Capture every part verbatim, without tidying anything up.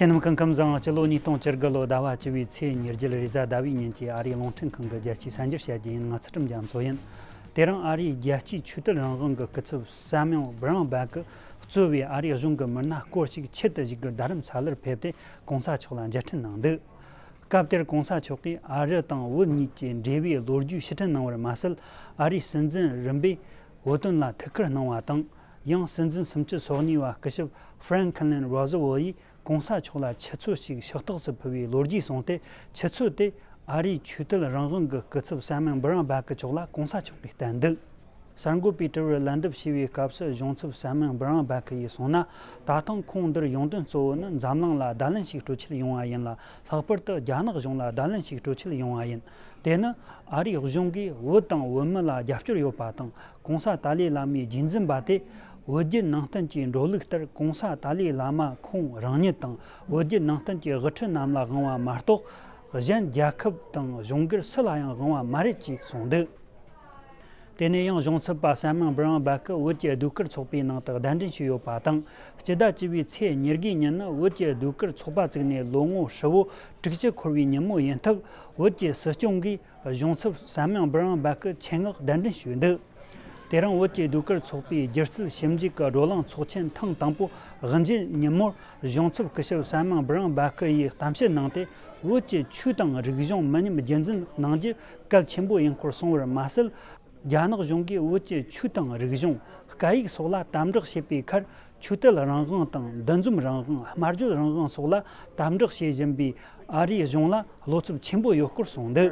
ཁྱེད་རྣམས་སྐུ་ཁམས་བཟང་། སྤྱི་ལོ་ཉིས་སྟོང་བཅུ་དགུ་ལོ་ཟླ་བ་བཅུ་བའི་ཚེས་ཉེར་བརྒྱད་རེས་གཟའ་ཟླ་བའི་ཉིན་གྱི་ཨ་རིའི་རླུང་འཕྲིན་ཁང་གི་རྒྱལ་སྤྱིའི་གསར་འགྱུར་བཤད་རྒྱུ་ཡིན། ང་ཚུལ་ཁྲིམས་རྒྱ་མཚོ་ཡིན། དེ་རིང་ཨ་རིའི་རྒྱལ་སྤྱིའི་ཆོས་དད་རང་དབང་གི་སྐུ་ཚབ་སམ་ཡང་བྷ་རང་བྷག་གིས་གཙོས་པའི་ཨ་རིའི་གཞུང་གི་མི་སྣ་སྐོར་ཞིག་ཆེད་དུ་བཞུགས་སྒར་རྡ་རམ་ས་ལར་ཕེབས་ཏེ་གོང་ས་མཆོག་ལ་མཇལ་འཕྲད་གནང་འདུག་སྐབས་དེར་གོང་ས་མཆོག་གིས་ཨ་རི་དང་བོད་གཉིས་ཀྱི་འབྲེལ་བའི་ལོ་རྒྱུས་ཕྱིར་དྲན་གནང་བར་མ་ཟད། ཨ་རིའི་སྲིད་འཛིན་རིམ་པས་བོད་དོན་ལ་ཐུགས་ཁུར་གནང་བ་དང་། ཡང་སྲིད་འཛིན་སུམ་ཅུ་སོ་གཉིས་པ་སྐུ་ཞབས་ཧྥ་རན་ཁི་ལིན་རོ་ཟི་ཝེལ་ཡིས་གོང་ས་མཆོག་ལ་ཆུ་ཚོད་ཞིག་ཕྱག་རྟགས་སུ་ཕུལ་བའི་ལོ་རྒྱུས་གསུངས་ཏེ། ཆུ་ཚོད་དེ་ཨ་རིའི་ཆོས་དད་རང་དབང་གི་སྐུ་ཚབ་སམ་ཡང་བྷ་རང་བྷག་གི་མཆོག་ལ་གོང་ས་མཆོག་གིས་བསྟན་འདུག་གསར་འགོད་པའི་དྲི་བར་ལན་འདེབས་ཞུས་པའི་སྐབས་སུ་གཞུང་ཚབ་སམ་ཡང་བྷ་རང་བྷག་གིས་གསུངས་ན། ད་ཐེངས་ཁོང་འདིར་ཡོང་དོན་གཙོ་བོ་ནི་འཛམ་གླིང་ལ་བརྡ་ལན་ཞིག་སྤྲོད་ཆེད་ཡོང་བ་ཡིན་ལ། ལྷག་པར་དུ་རྒྱ་ནག་གཞུང་ལ་བརྡ་ལན་ཞིག་སྤྲོད་ཆེད་ཡོང་བ་ཡིན། དེ་ནི་ཨ་རིའི་གཞུང་གིས་བོད་དང་བོད་མི་ལ་རྒྱབ་སྐྱོར་ཡོད་པ་དང་། གོང་ས་ཏཱ་ལའི་བླ་མའི་རྗེས་འཛིན་པ་དེ་བོད་བརྒྱུད་ནང་བསྟན་གྱི་འགྲོ་ལུགས་ལྟར་གོང་ས་ཏཱ་ལའི་བླ་མ་ཁོང་རང་ཉིད་དང་བོད་བརྒྱུད་ནང་བསྟན་གྱི་དབུ་ཁྲིད་རྣམས་ལ་དབང་བ་མ་གཏོགས། གཞན་རྒྱལ་ཁབ་དང་གཞུང་སྒེར་སུ་ལ་ཡང་དབང་བ་མ་རེད་ཅེས་གསུངས་འདུག་དེ་ནས་ཡང་གཞུང་ཚབ་པ་སམ་ཡང་བྷ་རང་བྷག་གིས་བོད་ཀྱི་ཟློས་གར་ཚོགས་པའི་ནང་དུ་གདན་འདྲེན་ཞུས་ཡོད་པ་དང་། སྤྱི་ཟླ་བཅུ་བའི་ཚེས་ཉེར་དགུའི་ཉིན་ནི་བོད་ཀྱི་ཟློས་གར་ཚོགས་པ་བཙུགས་ནས་ལོ་ངོ་ཧྲིལ་བོ་དྲུག་ཅུ་འཁོར་བའི་ཉིན་མོ་ཡིན་སྟབས། བོད་ཀྱི་སྲིད་སྐྱོང་གིས་གཞུང་ཚབ་སམ་ཡང་བྷ་རང་བྷག་གི་ཆེད་མངགས་གདན་འདྲེན་ཞུས་འདུག་དེ་རིང་བོད་ཀྱི་ཟློས་གར་ཚོགས་པའི་སྒྱུ་རྩལ་ཞིབ་འཇུག་གི་བགྲོ་གླེང་ཚོགས་ཆེན་ཐེངས་དང་པོ་དབུ་འབྱེད་ཉིན་མོར། གཞུང་ཚབ་སྐུ་ཞབས་སམ་ཡང་བྷ་རང་བྷག་གི་ཡིས་གཏམ་བཤད་གནང་སྟེ། བོད་ཀྱི་ཆོས་དང་རིག་གཞུང་མི་ཉམས་རྒྱུན་འཛིན་གནང་རྒྱུ་གལ་ཆེན་པོ་ཡིན་སྐོར་གསུངས་པར་མ་ཟད། རྒྱ་ནག་གཞུང་གིས་བོད་ཀྱི་ཆོས་དང་རིག་གཞུང་། སྐད་ཡིག་སོགས་ལ་དམ་དྲག་བྱེད་པའི་ཁར། ཆོས་དད་རང་དབང་དང་འདུ་འཛོམས་རང་དབང་། སྨྲ་བརྗོད་རང་དབང་སོགས་ལ་དམ་དྲག་བྱེད་བཞིན་པའི་ཨ་རིའི་གཞུང་ལ་བློ་འཚབ་ཆེན་པོ་ཡོད་སྐོར་གསུངས་འདུག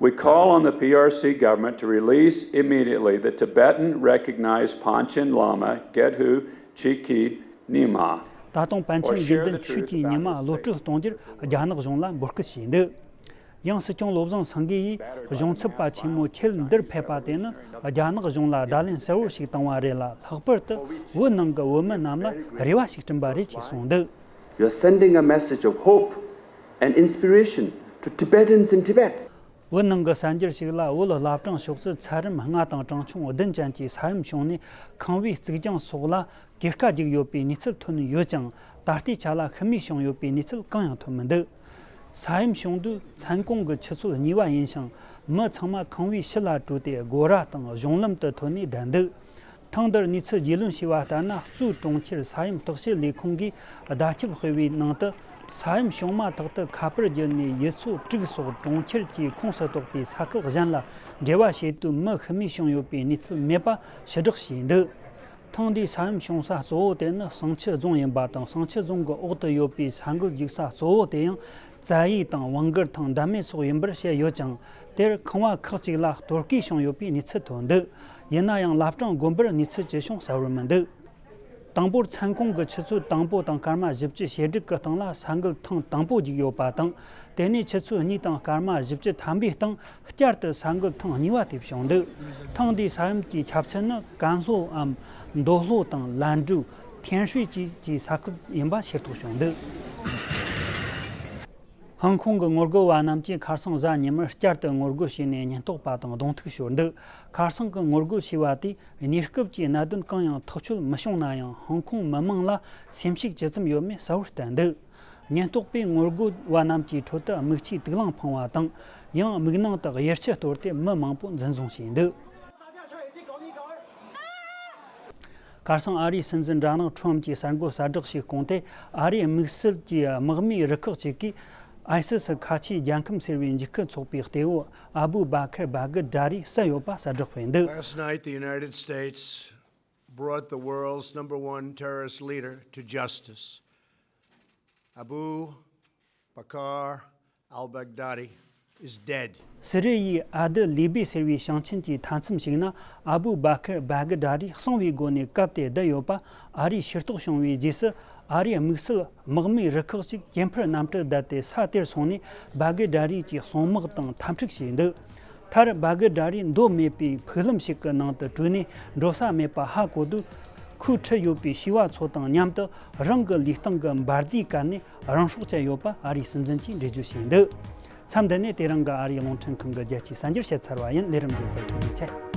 We call on the P R C government to release immediately the Tibetan recognized Panchen Lama Gedhu Chikhi Nyima. ད་དུང་པཎ་ཆེན་དགེ་འདུན་ཆོས་ཀྱི་ཉི་མ་གློད་གྲོལ་གཏོང་རྒྱུར་རྒྱ་ནག་གཞུང་ལ་འབོད་སྐུལ་བྱས་འདུག་ཡང་སྲིད་སྐྱོང་བློ་བཟང་སེང་གེ་ཡིས་གཞུང་ཚབ་པ་ཆེན་མོ་ཁྱེད་འདིར་ཕེབས་པ་དེ་ནི་རྒྱ་ནག་གཞུང་ལ་བརྡ་ལན་གསལ་བོ་ཞིག་བཏང་བ་རེད་ལ། ལྷག་པར་དུ་བོད་ནང་གི་བོད་མི་རྣམས་ལ་རེ་བ་ཞིག་བསྐྲུན་པ་རེད་ཅེས་གསུངས་འདུག You're sending a message of hope and inspiration to Tibetans in Tibet. བོད་ནང་གི་གསར་འགྱུར་ཞིག་ལ། བོད་བླ་བྲང་ཕྱོགས་སུ་ཚད་རིམ་ལྔ་དང་གྲངས་ཆུང་བདུན་ཅན་གྱི་ས་ཡོམ་བྱུང་ནས་ཁང་བའི་རྩིག་གྱང་སོགས་ལ་གོས་དཀར་རྒྱུག་ཡོད་པའི་གནས་ཚུལ་ཐོན་ཡོད་ཀྱང་། ད་ལྟའི་ཆ་ལ་ཤི་རྨས་བྱུང་ཡོད་པའི་གནས་ཚུལ་གང་ཡང་ཐོན་མི་འདུག་ས་ཡོམ་བྱུང་དུས་མཚན་གུང་གི་ཆུ་ཚོད་གཉིས་པ་ཡིན་ཞིང་། མི་ཚང་མ་ཁང་བའི་ཕྱི་ལ་བྲོས་ཏེ་སྒོ་ར་དང་གཞུང་ལམ་དུ་ཐོན་ནས་བསྡད་འདུག་ཐེངས་འདིར་གནས་ཚུལ་རྒྱུས་ལོན་བྱས་པ་ལྟར་ན། གཙོས་གྲོང་ཁྱེར་ས་ཡོམ་བརྟག་དཔྱད་ལས་ཁུངས་ཀྱིས་བརྡ་ཁྱབ་སྤེལ་བའི་ནང་དུ། ས་ཡོམ་བྱུང་མ་ཐག་ཏུ་ཁ་པར་བརྒྱུད་ནས་ཡུལ་ཚོ་དྲུག་སོགས་གྲོང་ཁྱེར་གྱི་ཁོངས་སུ་གཏོགས་པའི་ས་ཁུལ་གཞན་ལ་འབྲེལ་བ་བྱེད་དུས་མི་ཤི་རྨས་བྱུང་ཡོད་པའི་གནས་ཚུལ་མེད་པ་ཕྱིར་བསྒྲགས་བྱས་འདུག་ཐེངས་འདིའི་ས་ཡོམ་བྱུང་ས་གཙོ་བོ་དེ་ནི་བསང་ཆུ་རྫོང་ཡིན་པ་དང་། བསང་ཆུ་རྫོང་གི་འོག་ཏུ་ཡོད་པའི་ས་འགུལ་རྒྱུག་ས་གཙོ་བོ་དེ་ཡང་ཙ་ཡི་དང་ཝང་གིར་ཐང་། འདབ་མེ་སོགས་ཡིན་པར་བཤད་ཡོད་ཀྱང་། དེར་ཁང་བ་ཁག་ཅིག་ལ་གཏོར་བརྐོས་བྱུང་ཡོད་པའི་གནས་ཚུལ་ཐོན་འདུག་ཡིན་ན་ཡང་བླ་བྲང་དགོན་པར་གནས་ཚུལ་ཅི་བྱུང་གསལ་བོར་མི་འདུག་དང་པོར་མཚན་གུང་གི་ཆུ་ཚོད་དང་པོ་དང་སྐར་མ་བཞི་བཅུ་ཞེ་དྲུག་གི་སྟེང་ལ་ས་འགུལ་ཐེངས་དང་པོ་བརྒྱུགས་ཡོད་པ་དང་། དེ་ནས་ཆུ་ཚོད་གཉིས་དང་སྐར་མ་བཞི་བཅུ་ཐམ་པའི་སྟེང་བསྐྱར་དུ་ས་འགུལ་ཐེངས་གཉིས་པ་དེ་བྱུང་འདུག་ཐེངས་འདིའི་ས་ཡོམ་གྱི་ཁྱབ་ཚད་ནི་ཀན་ལྷོའམ་མདོ་ལྷོ་དང་ལན་ཀྲུའུ། ཐེན་ཧྲུའེ་བཅས་ཀྱི་ས་ཁུལ་ཡིན་པ་ཤེས་རྟོགས་བྱུང་འདུག་ཧང་ཀོང་གི་ངོ་རྒོལ་བ་རྣམས་ཀྱིས་ཁ་སང་གཟའ་ཉི་མར་བསྐྱར་དུ་ངོ་རྒོལ་བྱས་ནས་ཉེན་རྟོག་པ་དང་གདོང་ཐུག་ཤོར་འདུག་ཁ་སང་གི་ངོ་རྒོལ་བྱས་པ་དེས་གནས་སྐབས་ཀྱི་གནད་དོན་གང་ཡང་ཐག་གཅོད་མི་བྱུང་ན་ཡང་། ཧང་ཀོང་མི་མང་ལ་སེམས་ཤུགས་ཇི་ཙམ་ཡོད་མེད་གསལ་བོར་བསྟན་འདུག་ཉེན་རྟོག་པས་ངོ་རྒོལ་བ་རྣམས་ཀྱི་ཁྲོད་དུ་དམིགས་ཆས་དུག་རླངས་འཕངས་པ་དང་། ཡང་མིག་ནང་དུ་གཡེར་ཆུ་གཏོར་ཏེ་མི་མང་པོ་འཛིན་བཟུང་བྱས་འདུག་ཁ་སང་ཨ་རིའི་སྲིད་འཛིན་ཌོ་ནལ་ཁྲོམ་གྱིས་གསར་འགོད་གསལ་བསྒྲགས་ཤིག་བསྐུངས་ཏེ། ཨ་རིའི་དམིགས་བསལ་གྱི་དམག་མིའི་རུ་ཁག་ཅིག་གིས་ཨའི་སི་སི་ཁ་ཆེའི་རྒྱལ་ཁམས་ཟེར་བའི་འཇིགས་སྐུལ་ཚོགས་པའི་གཏེ་བོ་ཨ་བུ་བྷ་ཁར་བྷ་གི་ཌ་རི་བསད་ཡོད་པ་གསལ་བསྒྲགས་སྤེལ་འདུག Last night, the United States brought the world's number one terrorist leader to justice. Abu Bakr al-Baghdadi is dead. སི་རི་ཡའི་ཨ་དི་ལི་བི་ཟེར་བའི་ཞིང་ཆེན་གྱི་མཐའ་མཚམས་ཤིག་ན་ཨ་བུ་བྷ་ཁར་བྷ་གི་ཌ་རི་གསང་བའི་སྒོ་ནས་བཀབ་སྟེ་བསྡད་ཡོད་པ་ཨ་རིས་ཤེས་རྟོགས་བྱུང་བའི་རྗེས་སུ། ཨ་རིའི་དམིགས་བསལ་དམག་མིའི་རུ་ཁག་ཅིག་གྱེན་འཕུར་གནམ་གྲུ་བསྡད་དེ་ས་དེར་སོང་ནས་བྷ་གི་ཌ་རི་གྱི་གསང་དམག་དང་འཐབ་འཁྲུག་བྱས་འདུག་མཐར་བྷ་གི་ཌ་རི་མདོ་མེད་པའི་ཕུག་ལམ་ཞིག་གི་ནང་དུ་བྲོས་ནས་འགྲོ་ས་མེད་པ་ཧ་གོ་དུས། ཁོའི་ཁྲིད་ཡོད་པའི་བྱིས་པ་ཚོ་དང་མཉམ་དུ་རང་གི་ལུས་སྟེང་གི་འབར་རྫས་བཀལ་ནས་རང་སྲོག་བཅད་ཡོད་པ་ཨ་རིའི་སྲིད་འཛིན་གྱིས་འགྲེལ་བརྗོད་བྱས་འདུག་མཚམས་འདི་ནས་དེ་རིང་གི་ཨ་རིའི་རླུང་འཕྲིན་ཁང་གི་རྒྱལ་སྤྱིའི་གསར་འགྱུར་བཤད་ཚར་བ་ཡིན། ལས་རིམ་རྗེས་པར་ཐུགས་རྗེ་ཆེ།